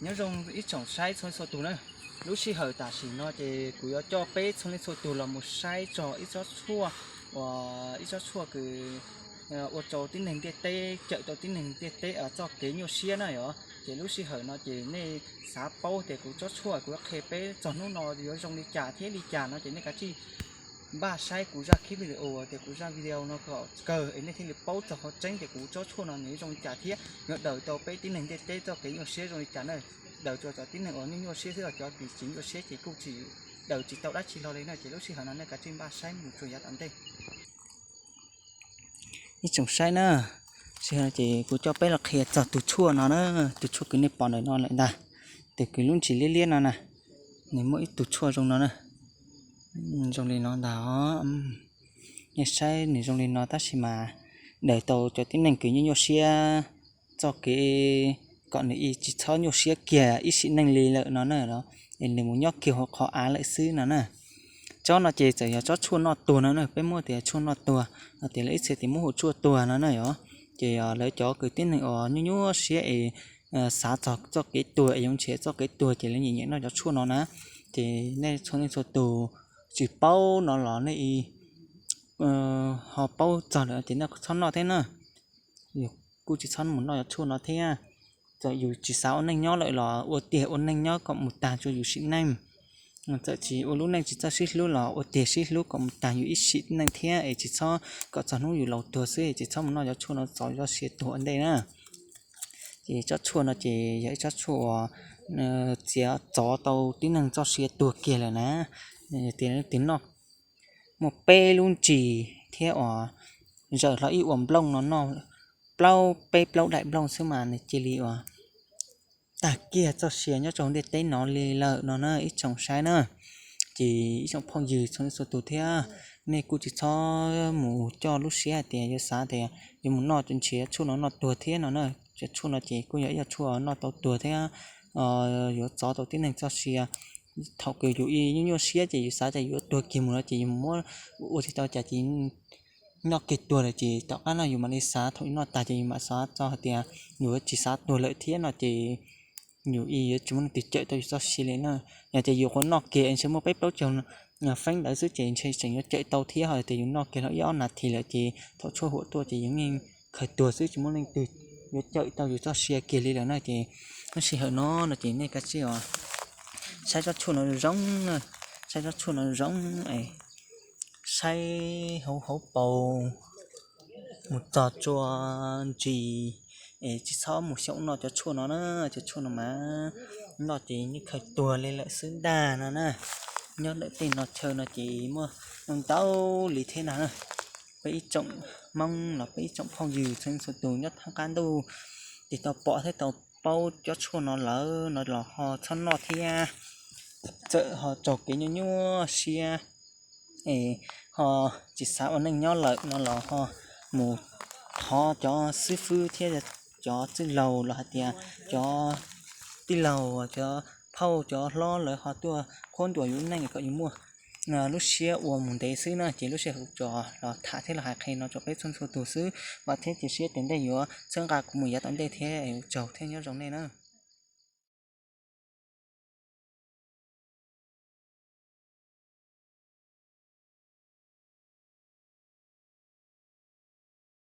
Nyob zoo ib tsoom saib txhua leej txhua tus na. Lub sij hawm tam sim no ces kuv yuav coj peb txhua leej txhua tus los mus saib txog ib tsob tshuaj, uas ib tsob tshuaj kws ua rau tib neeg ntiaj teb, cawm tau tib neeg ntiaj teb txoj kev nyuaj siab na yom. Ces lub sij hawm no ces nej xav paub tias kuv tsob tshuaj kuv yuav qhia peb txog hnub no yuav zoo li cas thiab li cas no ces nej kav tsij npaj saib kuv zaj clip video tias kuv zaj video no kom kawg es nej thiaj li paub txog qhov tseeb tias kuv tsob tshuaj no nws zoo li cas thiab yuav daws tau peb tib neeg ntiaj teb txoj kev nyuaj siab zoo li cas na. Daws tsuas cov tib neeg uas nyuaj nyuaj siab xwb, cov tsis nyuaj siab ces kuj tsis, daws tsis tau dab tsi hlo li na. Ces lub sij hawm no nej kav tsij npaj saib mus txog yav tom ntej. Ib tsoom saib na, sij hawm no ces kuv coj peb los qhia txog tus tshuaj no na, tus tshuaj kws nej pom ntawm no lawm ntag, tus kws lub ntsis liab liab no na, nws muaj ib tug tshuaj zoo no na, zoo li no ntag os. Nej saib nws zoo li no tab sis mas daws tau cov tib neeg kws nyuaj nyuaj siab txoj kev kom nws tsis txhob nyuaj siab kiag ib sim neej li lawm no na, es nws mus nyob kiag hauv qhov av lawm xwb no na. Tsob no ces txawm yog tsob tshuaj noj tuag no na, peb muab tias tshuaj noj tuag, no tias lawv ib txhia tias muab hu tshuaj tuag no na yom. Ces lawv cov kws tib neeg uas nyuaj nyuaj siab es xav txog txoj kev tuag es yuav nrhiav txoj kev tuag ces lawv nyiam nyiam noj cov tshuaj no na. Ces nej txhua leej txhua tus tsis paub no los nej ho paub txog lawm ces nej txhob noj thiab na. Yus kuj tsis txhob mus noj cov tshuaj no thiab. Txawm yus tsis xav ua neej nyob lawm los ua tiag ua neej nyob kom mus tag tsuas yus sim neej. Txawm tsis ua lub neej tsis txawj sib hlub los ua tiag sib hlub kom mus tag yus ib sim neej thiab es tsis txhob kom txog hnub yus laus tuag xwb es tsis txhob mus noj cov tshuaj no txov txoj sia tuag ua ntej na. Ces tsob tshuaj no ces yog ib tsob tshuaj uas txiav txov tau tib neeg txoj sia tuag kiag lawm na. Tias nws noj muaj peb lub ntsis thiab uas zaws hlo ib ua nplooj no noj plaub peb plaub daim nplooj xwb mas nws cia li uas tag kiag txoj sia nyob rau ntiaj teb no li lawm no na ib tsoom saib na. Ces ib tsoom phooj ywg txhua leej txhua tus thiab, nej kuj tsis txhob mus coj lub siab hais tias yuav xav tias yuav mus noj nrhiav tshuaj no noj tuag thiab no na. Cov tshuaj no ces kuj yog ib co tshuaj noj tau tuag thiab yuav txov tau tib neeg txoj sia. Thaum kws yus ib nyuaj nyuaj siab ces yus xav tias yuav tuag kiag mus no ces yus muab ua tsis tau cas ces noj kiag tuag lawm ces tom qab no yus mam li xav, thaum yus noj tag ces yus mam xav txog hais tias yus tsis xav tuag lawm thiab no ces yus ib yuav tsis muaj leej twg cawm tau yus txoj sia li na. Yog tias yus qhuav noj kiag ntshe muaj peb plaub caug feeb ntawd xwb ces ntshe tseem yuav cawm tau thiab, ho tias yus noj kiag hlo ib ob nas this lawm ces thaum tshuaj huam tuaj ces yus yeej khaws tuag xwb tsis muaj leej twg yuav cawm tau yus txoj sia kiag li lawm na. Ces lub sij hawm no no ces nej kav tsij os saib tsob tshuaj no zoo, saib tsob tshuaj no zoo es saib hauv hauv paus mus txog tsua ntsis es tsis txhob mus xyaum noj cov tshuaj no na. Cov tshuaj no mas noj ces yeej khaws tuag li lawm xwb ntag no na. Nyob ntawm tej no chaw no ces muaj ntau li thiab no na. Peb ib tsoom Hmoob los peb ib tsoom phooj ywg txhua leej txhua tus nyob thoob qab ntuj ces tau pom thiab tau paub cov tshuaj no lawm no los ho txhob noj thiab. Txawm ho raug kev nyuaj nyuaj siab es ho tsis xav ua neej nyob lawm no los ho mus thov cov xib fwb thiab cov txwj laug los hais tias cov tij laug, cov phauj cov hlob lawv ho tuaj qhuab ntuas yus lub neej kom yus muaj lub siab ua mus ntev xwb na. Ces lub sij hawm kuv tsuas los tham thiab los hais qhia no rau peb txhua txhua tus xwb, vam thiab cia siab tias ntej yuav txhawb nqa kuv mus yav tom ntej thiab, ua tsaug thiab nyob zoo nej na.